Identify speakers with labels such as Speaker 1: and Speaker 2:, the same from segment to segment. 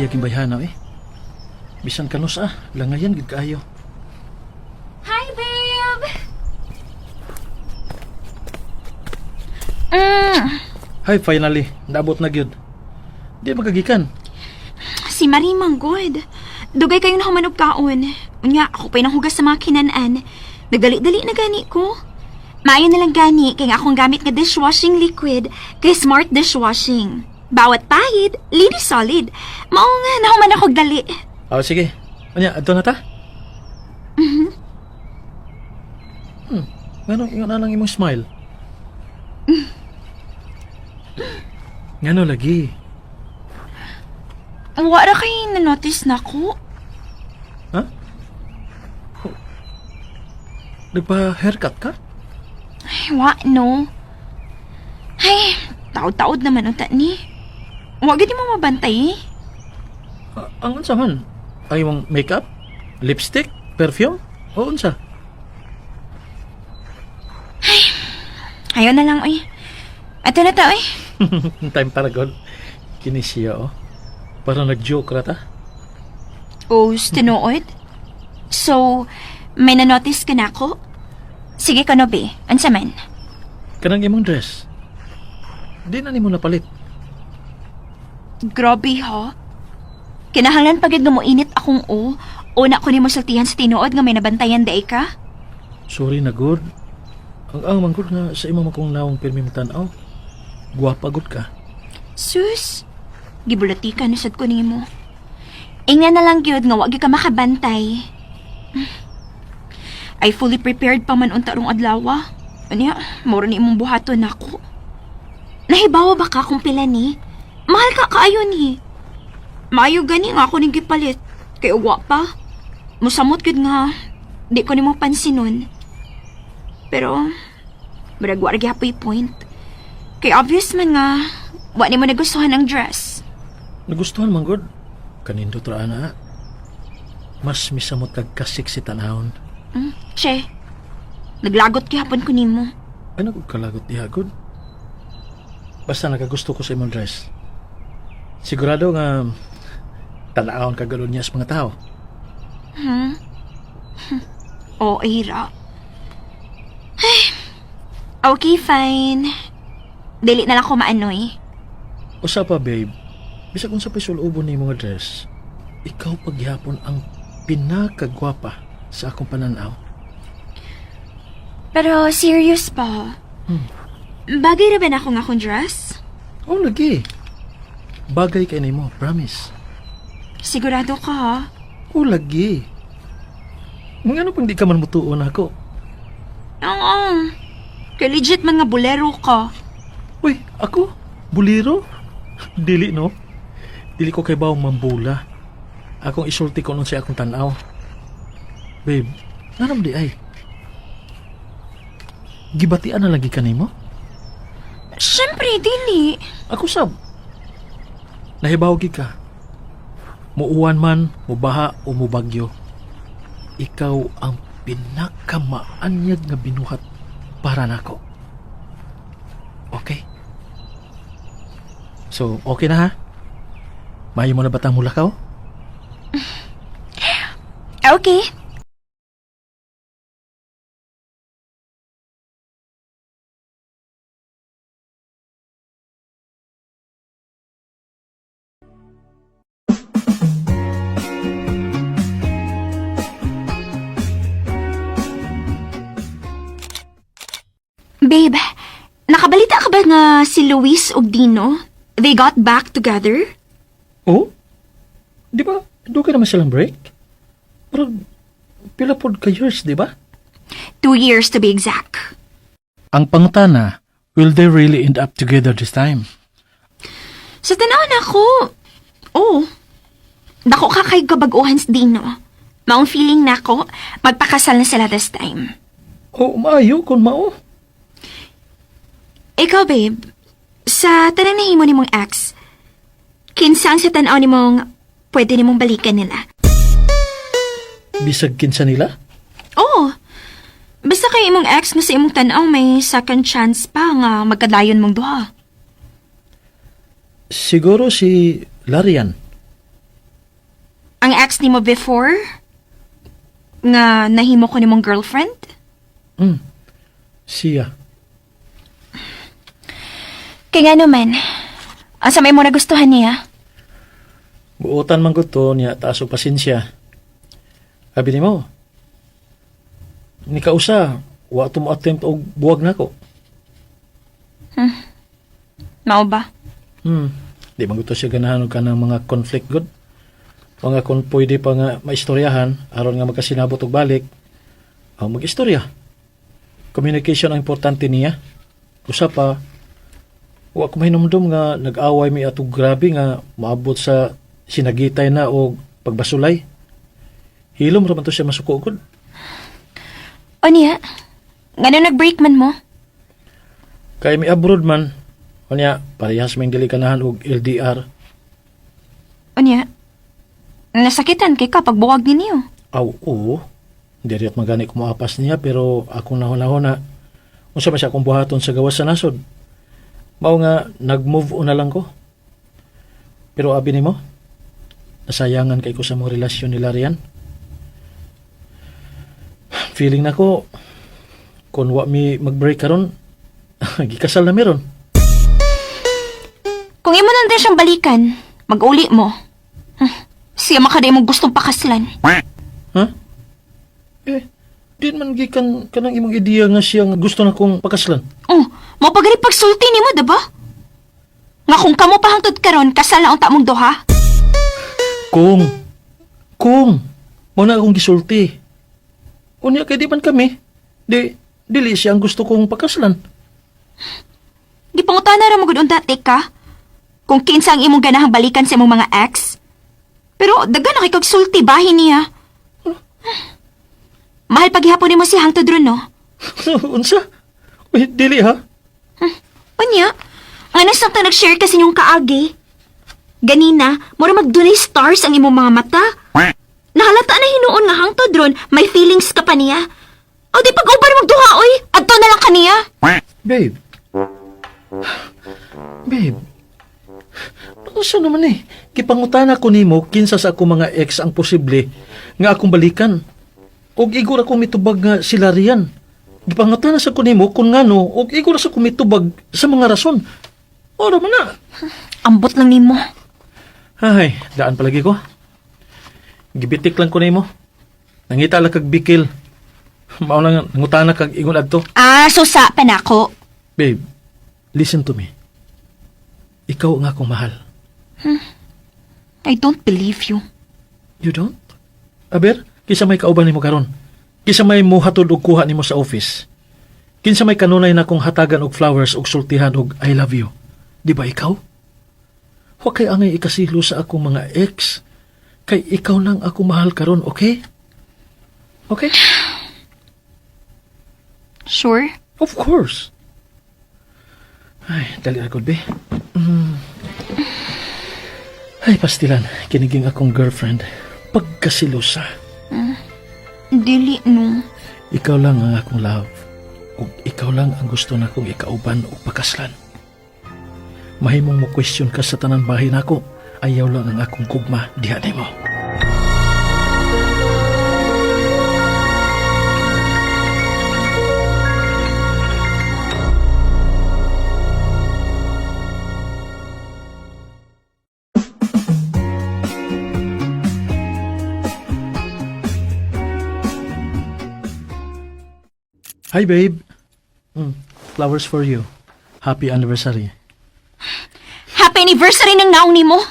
Speaker 1: Kaya kimbayhana eh. Bisan kanus ah, langayan gid kaayo.
Speaker 2: Hi, babe!
Speaker 1: Hi, finally, naabot na gyud. Di magagikan.
Speaker 2: Si Marie Manggod. Dugay kayong nahumanog kaon. Unya, ako pa'y nanghugas sa mga kinanan. Nagdali-dali na gani ko. Maayo na lang gani kay nga akong gamit nga dishwashing liquid kay Smart Dishwashing. Bawat pahid, linis solid. Mao nga nahuman ako dali.
Speaker 1: Ah, sige. Anya, adto na ta? Ngano ingon na lang imong smile? Ngano lagi?
Speaker 2: Wala kay na-notice na ko.
Speaker 1: Ha? Oh. Nagpa-haircut ka?
Speaker 2: Ay, wa no. Ay, taod-taod naman unta ni. Wa gid mo mabantay eh.
Speaker 1: Ah, ang unsa man? Ay mong makeup? Lipstick? Perfume? O unsa?
Speaker 2: Ayaw na lang, oy. Ato na ta, oy.
Speaker 1: Time para god. Kini siya oh. Para nag-joke ra ta.
Speaker 2: Oh, tinuod? So, may na-notice ka na ako? Sige ka no, be. Unsa man?
Speaker 1: Kanang imong dress. Di na nimo napalit.
Speaker 2: Grabe, ha? Kinahanglan pagid nga moinit akong o. Una ko nimo sultihan sa tinuod nga may nabantayan day ka.
Speaker 1: Sorry na good. Ang manggod nga sa imo makong nawong pirmi mo tan-aw. Gwapa gud ka.
Speaker 2: Sus, gibulati ka na sad ko nimo. Ingnan na lang gyud nga wa gyud ka makabantay. Ay fully prepared pa man unta rong adlaw. Anya, moro ni imong buhaton nako. Nahibawa ba ka kung pila ni? Mahal ka kaayo ni. Maayo gani nga ako ning gipalit. Kay uwa pa. Musamot gyud nga di ko nimo pansinon. Pero murag wa ra gyapon point. Kay obvious man nga wa nimo nagustuhan ang dress.
Speaker 1: Nagustuhan man gud. Kanindot ra ana. Mas misamot kag kasik si tanawon.
Speaker 2: Che, naglagot gihapon ko nimo.
Speaker 1: Ay nagud kalagot diha gud. Basta nakagusto ko sa imong dress. Sigurado nga tan-awon ka galon niya sa mga tao.
Speaker 2: Oo, ra. Ay, okay, fine. Dili na lang ko maanoy.
Speaker 1: Usa pa, babe. Bisag unsa pa'y sulubon ni mga dress, ikaw pagyapon ang pinakagwapa sa akong pananaw.
Speaker 2: Pero serious pa. Bagay ra ba na akong akong dress?
Speaker 1: Oh, lagi. Bagay kay nimo, promise.
Speaker 2: Sigurado ka ha?
Speaker 1: Oh, lagi. Ngano pang di ka man mutuon ako?
Speaker 2: Oo. Kay legit man nga bolero ka.
Speaker 1: Uy, ako? Buliro? Dili, no? Dili ko kay bawang mambula. Akong isulti ko nun sa akong tanaw. Babe, nanam di ay? Gibatian na lagi ka nimo?
Speaker 2: Siyempre, dili.
Speaker 1: Ako sab. Nahibaw gid ka. Muuwan man, mubaha o mubagyo. Ikaw ang pinakamaanyag nga binuhat para nako. Okay? So, okay na ha? Maayo mo na batang mulakaw?
Speaker 2: Okay. Babe, nakabalita ka ba nga si Luis ug Dino? They got back together?
Speaker 1: Oh? Di ba? Doon ka naman silang break? Pero, pila pod ka years, di ba?
Speaker 2: 2 years to be exact.
Speaker 1: Ang pangutana, will they really end up together this time?
Speaker 2: Sa tanaw na ako, oh, dako ka kay kabag-uhan sa Dino. Maong feeling na ako, magpakasal na sila this time.
Speaker 1: Oh, maayo kung mao.
Speaker 2: Ikaw, babe, sa tanan nahimo nimong ex, kinsa ang sa tanaw nimong pwede nimong balikan nila?
Speaker 1: Bisag kinsa nila?
Speaker 2: Oo. Basta kay imong ex nga sa imong tanaw may second chance pa nga magkadayon mong duha.
Speaker 1: Siguro si Larian.
Speaker 2: Ang ex nimo before? Nga nahimo ko nimong girlfriend?
Speaker 1: Siya.
Speaker 2: Kaya nga naman, asa may mo nagustuhan niya?
Speaker 1: Buotan man gud to niya taas og pasensya. Abi nimo. Ni kausa, wa to mo attempt og buwag nako.
Speaker 2: Mao ba?
Speaker 1: Di man gud to siya ganahan og kanang mga conflict gud. Mga kung pwede pa nga maistoryahan aron nga magkasinabot og balik, aw mag-istorya. Communication ang importante niya. Usa pa, wa ko mahinumdum nga nag-away mi atog grabe nga maabot sa sinagitay na og pagbasulay. Hilom ra man to siya masuko gud.
Speaker 2: O niya, ngano nag-break man mo?
Speaker 1: Kay mi abroad man, unya parehas may dili ganahan og LDR.
Speaker 2: O niya, nasakitan kay ka pagbuwag ninyo.
Speaker 1: Aw, oo. Diri at magani kumuapas niya pero akong nahuna-huna. Unsa man siya akong buhaton sa gawas sa nasod. Mao nga nag-move on na lang ko. Pero abi nimo, nasayangan kay ko sa mga relasyon nila riyan. Feeling nako kung wa mi mag-break karon, gikasal na meron.
Speaker 2: Kung imo nang din siyang balikan, mag-uli mo. Siya makaday mong gustong pakaslan.
Speaker 1: Ha? Eh, di man gikan kanang imong ideya nga siyang gusto na kong pakaslan.
Speaker 2: Oh, mo pagani pagsulti nimo, diba? Nga kung kamo pa hangtod karon, kasal na unta mong duha.
Speaker 1: Kung, kung, mo na akong gisulti. Unya kay di man kami. Di, dili siya ang gusto kong pakaslan.
Speaker 2: Gipangutana ra mo gud unta ka. Kung kinsa ang imong ganahang balikan sa imong mga ex. Pero daghan na kay kag sulti bahin niya. Mahal paghihapon nimo si hangtod ron, no?
Speaker 1: Unsa? Uy, dili ha?
Speaker 2: Unya, nga samtang nag-share kasi inyong kaagi. Ganina, mura magdunay stars ang imong mga mata. Nahalata na hinuon nga hangtod ron, may feelings ka pa niya. O di pag-uban magduha, oy! Adto na lang kaniya.
Speaker 1: Babe. Babe. Unsa naman eh? Gipangutana ko nimo kinsa sa akong mga ex ang posible nga akong balikan. Og igor ako mitubag nga sila riyan. Gipangutana sa ko nimo kung ngano og igor sa ko mitubag sa mga rason. Oro man na.
Speaker 2: Ambot lang nimo.
Speaker 1: Ay, daan palagi ko. Gibitik lang ko nimo. Nangita lang kag bikil. Mao lang nangutana kag ingon adto.
Speaker 2: Ah, so sa panako.
Speaker 1: Babe, listen to me. Ikaw ang akong mahal.
Speaker 2: I don't believe you.
Speaker 1: You don't? Aber, kinsa may kauban nimo karon? Kinsa may mohatod og kuha nimo sa office? Kinsa may kanunay na kong hatagan og flowers og sultihan og I love you? Di ba ikaw? Wa kay angay ikasilo sa akong mga ex. Kay ikaw nang ako mahal karon, okay? Okay?
Speaker 2: Sure?
Speaker 1: Of course. Ay, dali na be. Ay, pastilan, kiniging akong girlfriend. Pagkasilusa.
Speaker 2: Dili, no.
Speaker 1: Ikaw lang ang akong love. Ug ikaw lang ang gusto na kong ikauban o pakaslan. Mahimong mo question ka sa tanan bahin nako. Ayaw lang ang akong kugma diha nimo. Hi babe. Flowers for you. Happy anniversary.
Speaker 2: Happy anniversary ng naong nimo.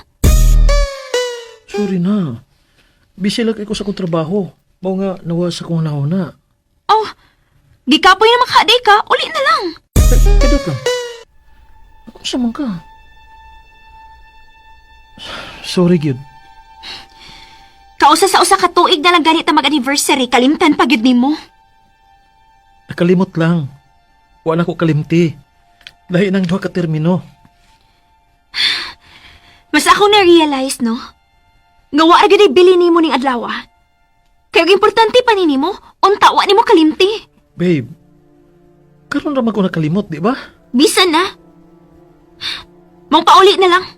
Speaker 1: Sorry na. Busy lang ko sa akong trabaho. Mao nga nawa sa akong nauna.
Speaker 2: Oh, gikapoy na makaday ka, uli na lang.
Speaker 1: Kadot lang. Unsa man ka? Sorry gyud.
Speaker 2: Kausa sa usa ka tuig na lang ganit ang mag-anniversary, kalimtan pa gyud nimo.
Speaker 1: Nakalimot lang. Wala ko kalimti. Lahi ng duha ka termino.
Speaker 2: Mas ako na-realize, no? Nga wa ra gyud ay bili nimo ning adlaw. Kaya ang importante pa ni nimo, unta wa nimo kalimti.
Speaker 1: Babe, karon ra man ko nakalimot, di ba?
Speaker 2: Bisan na. Mong pauli na lang.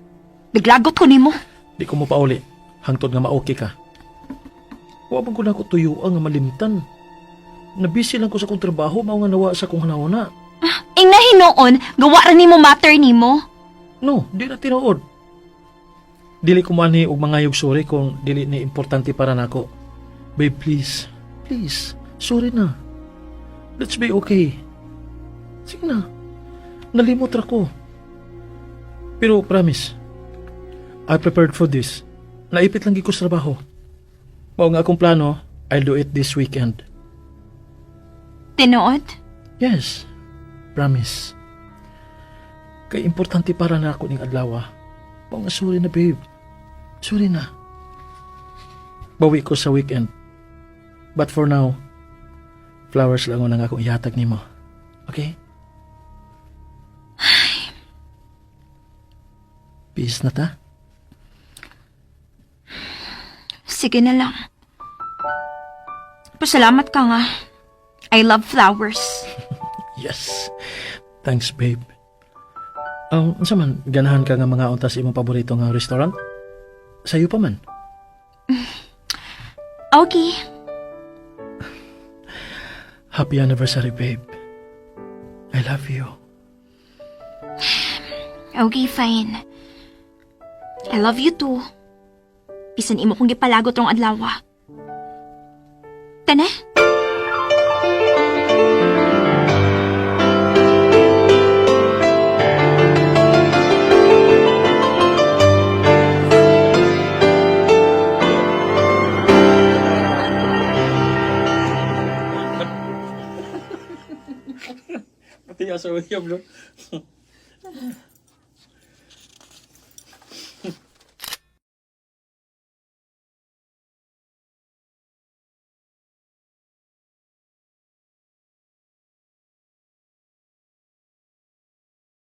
Speaker 2: Naglagot ko nimo.
Speaker 1: Di ko mo pauli. Hangtod nga ma-okay ka. Wa man ko nako tuyuan nga malimtan. Nabisi lang ko sa akong trabaho, mao nga nawa sa akong hanahuna.
Speaker 2: Ing nahinuon, gawa ra nimo matter nimo.
Speaker 1: No, di na tinuod. Dili ko man og mangayog sorry kung dili ni importante para nako. Babe, please. Please. Sorry na. Let's be okay. Sige na. Nalimot ra ko. Pero promise, I prepared for this. Naipit lang gyud ko sa trabaho. Mao nga akong plano, I'll do it this weekend.
Speaker 2: Tinuod?
Speaker 1: Yes, promise. Kay importante para na ako ning adlaw. Mao nga sorry na, babe. Sorry na. Bawi ko sa weekend. But for now, flowers lang ang akong ihatag nimo. Okay? Peace na ta?
Speaker 2: Sige na lang. Pasalamat ka nga. I love flowers.
Speaker 1: Yes. Thanks, babe. Unsa man, ganahan ka nga mga unta sa imong paborito nga restaurant? Sayo pa man.
Speaker 2: Okay.
Speaker 1: Happy anniversary, babe. I love you.
Speaker 2: Okay, fine. I love you too. Bisan imo kong gipalagot rong adlaw. Tana?
Speaker 1: Pati asawa niya, bro.